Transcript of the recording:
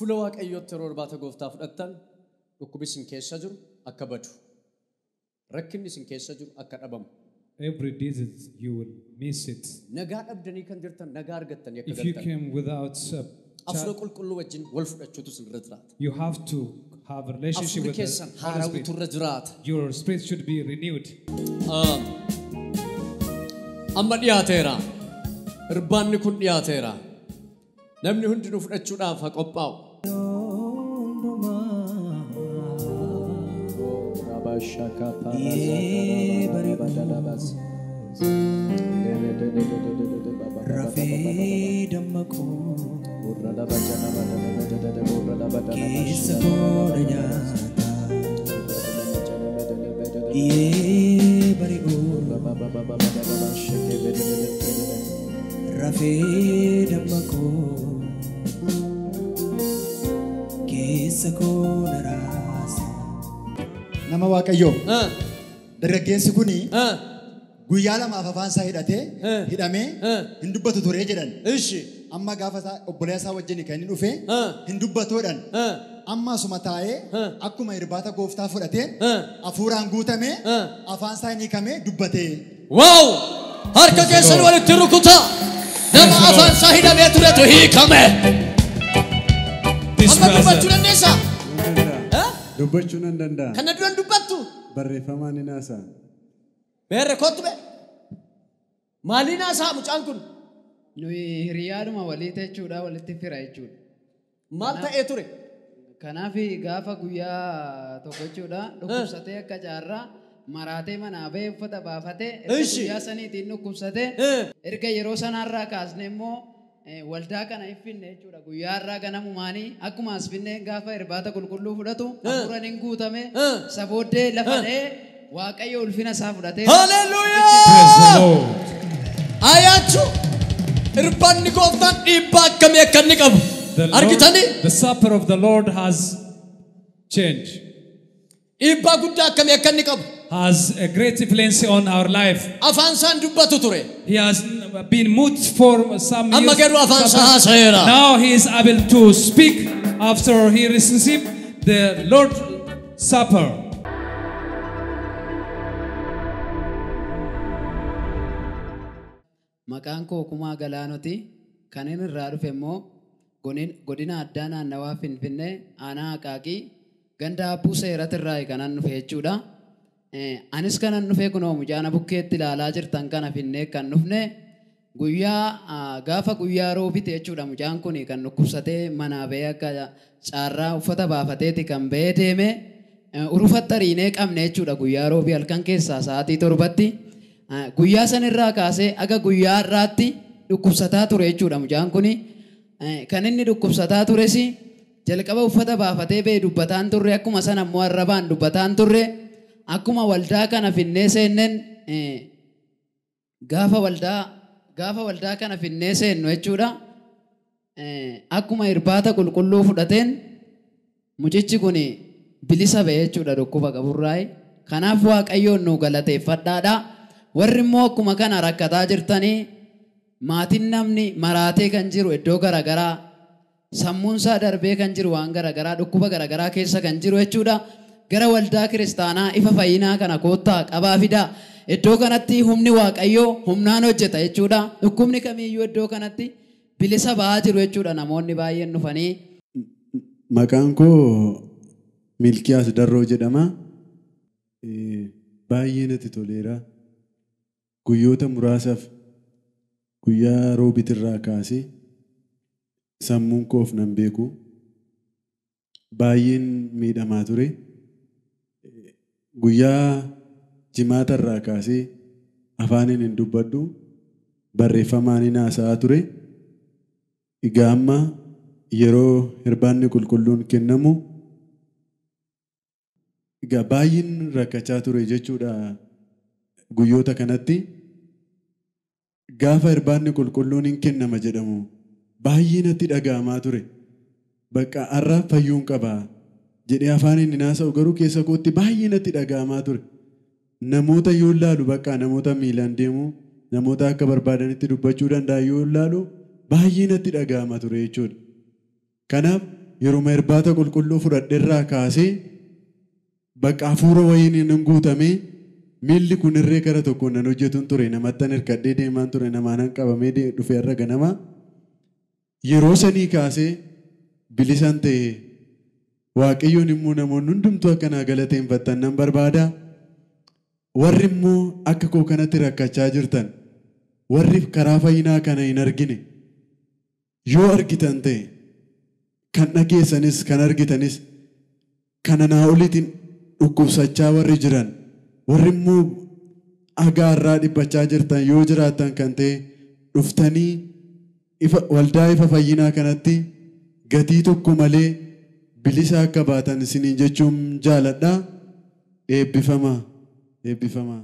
Fuula Waaqayyootti yeroo irbaata gooftaa fudhattan dhukkubni isin keessa jiru akka badu. Rakkinni isin keessa jiru akka dhabamu. Every disease you will miss it. Nagaa dhabdanii kan jirtan nagaa argattanii akka If you galtan. came without a Hafuura child, qulqulluu wajjin wal fudhachuutu isin irra jiraata. you have to have a relationship Hafuurri with the keessan Holy haarawutu Spirit. irra jiraata. Your spirit should be renewed. Amma dhiyaateera. Irbaanni kun dhiyaateera. Namni hundinuu fudhachuudhaaf haa qophaa'u. Rafee dammaquu keessa koo nyaata yee bari'uu rafee dammaquu keessa koo na raasa. Nama Waaqayyoo dargaggeessi kuni guyyaa lamaaf afaan isaa hidhatee hidhamee hin dubbatu ture jedhan. Ishi. Amma gaafa isaa obboleessa isaa wajjin kan inni dhufe hin dubbatu jedhan. Amma asuma taa'ee akkuma irbaata gooftaa fudhatee hafuuraan guutamee afaan isaa hin hiikamee dubbatee. Wow! Harka keessan walitti rukutaa. Nama afaan isaa hidhamee turetu hiikame. This Amma dubbachuu brother, dandeessaa? Dubbachuu nan danda'a. Kana duran dubbattu? Barreeffamaan ni haasa'a. Meerre kottu be. Maaliin haasa'a mucaan kun? Nuyi hiriyaadhuma walii jechuudha, walitti fira jechuudha. Maal ta'ee ture? Kanaaf gaafa guyyaa tokko jechuudha, dhukkubsatee akka jaarraa maraatee manaa bahee uffata baafatee erga guyyaa saniitiin dhukkubsatee erga yeroo sanaarraa kaasne immoo waldaa kana hin finne jechuudha. Guyyaa irraa ganamumaanii akkuma as finne gaafa irbaata qulqulluu fudhatu hafuuraan hin guutame isa booddee lafa dha'ee Waaqayyo ulfina isaa fudhatee. Haleluuyaa! Praise the Lord. Ayyaachuu irbaanni gooftaan dhiibbaa akkamii akka inni qabu The Lord, argitanii? the supper of the Lord has changed. Dhiibbaa guddaa akkamii akka inni qabu. Has a great influence on our life. Afaan isaan dubbatu ture. He has been mute for some Amma years. garuu afaan isaa haasa'eera. Now he is able to speak after he received the Lord's Supper. Maqaan koo Kumaa Galaanoti. Kan inni irraa dhufe immoo godina addaa naannawaa Finfinnee aanaa Aqaaqii ganda Abbuu Seerat irraa kanan dhufe jechuudha. Anis kanan dhufe kunoo mucaana bukkeetti ilaalaa jirtan kana finnee kan dhufne guyyaa gaafa guyyaa roobite jechuudha. Mucaan kun kan dhukkubsatee manaa bahee akka caarraa uffata baafateeti kan bahee deeme urufa xariinee qabne jechuudha. Guyyaa roobii halkan keessaa sa'aatii 7tti guyyaa sanirraa kaasee aga guyyaa har'aatti dhukkubsataa ture jechuudha. Mucaan kun kan inni dhukkubsataa tures jalqaba uffata baafatee bahee dubbataan turre, akkuma sana immoo arrabaan dubbataan turre. Akkuma waldaa kana finnee seenneen gaafa waldaa kana finnee seennu jechuudha. Akkuma irbaata qulqulluu fudhateen mucichi kun bilisa ba'e jechuudha dhukkuba qaburraayi. Kanaaf Waaqayyoon nu galateeffadhaadha. Warri immoo akkuma kana rakkataa jirtanii maatiin namni maraatee kan jiru iddoo garaagaraa sammuun isaa darbee kan jiru waan garaagaraa dhukkuba garaagaraa keessa kan jiru jechuudha. Gara waldaa kiristaanaa ifa fayyinaa kana koottaa qabaa fidaa. Iddoo kanatti humni Waaqayyoo humnaan hojjeta jechuudha. Dhukkubni kamiiyyuu iddoo kanatti bilisa ba'aa jiru jechuudha. Namoonni baay'een dhufanii. Maqaan koo Milkiyaas Darroo jedhama. Baay'ee natti toleera. Guyyoota muraasaaf guyyaa roobitirraa kaasee sammuun koof nan beeku. Baay'een miidhamaa ture. Guyyaa jimaatarraa kaasee afaaniin hin dubbadhu, barreeffamaan hin haasa'aa ture. Egaa amma yeroo irbaanni qulqulluun kennamu egaa baay'een rakkachaa ture jechuudha. Guyyoota kanatti gaafa irbaanni qulqulluun hin kennama jedhamu baay'ee natti dhaga'amaa ture. Bakka har'a fayyuun qaba jedhee afaaniin hin haasa'u garuu keessa kootti baay'ee natti dhaga'amaa ture. Namoota yoo laalu bakka namoota miilaan deemu, namoota akka barbaadanitti dubbachuu danda'an yoo laalu baay'ee natti dhaga'ama ture jechuudha. Kanaaf Yeruma irbaata qulqulluu fudhadheerraa kaasee bakka hafuura wayiin nan guutame. Miilli kun irree gara tokkoon nan hojjetuun ture, namattan hirkadhee deemaan ture, namaanan qabamee dhufee har'a ganama. Yeroo sanii kaasee bilisan ta'e. Waaqayyoon immoo namoonni hundumtuu akka naa galateeffattan nan barbaada. Warri immoo akka koo kanatti rakkachaa jirtan, warri karaa fayyinaa kana hin argine, yoo argitan ta'e, kan dhageessanis kan argitanis, kana naa oliitiin dhukkubsachaa warri jiran, warri immoo agaarraa dhiphachaa jirtan yoo jiraattan kan ta'e, dhuftanii waldaa ifa fayyinaa kanatti gatii tokko malee bilisa akka baatan isiniin jechuun jaaladha. Eebbifama. Eebbifama.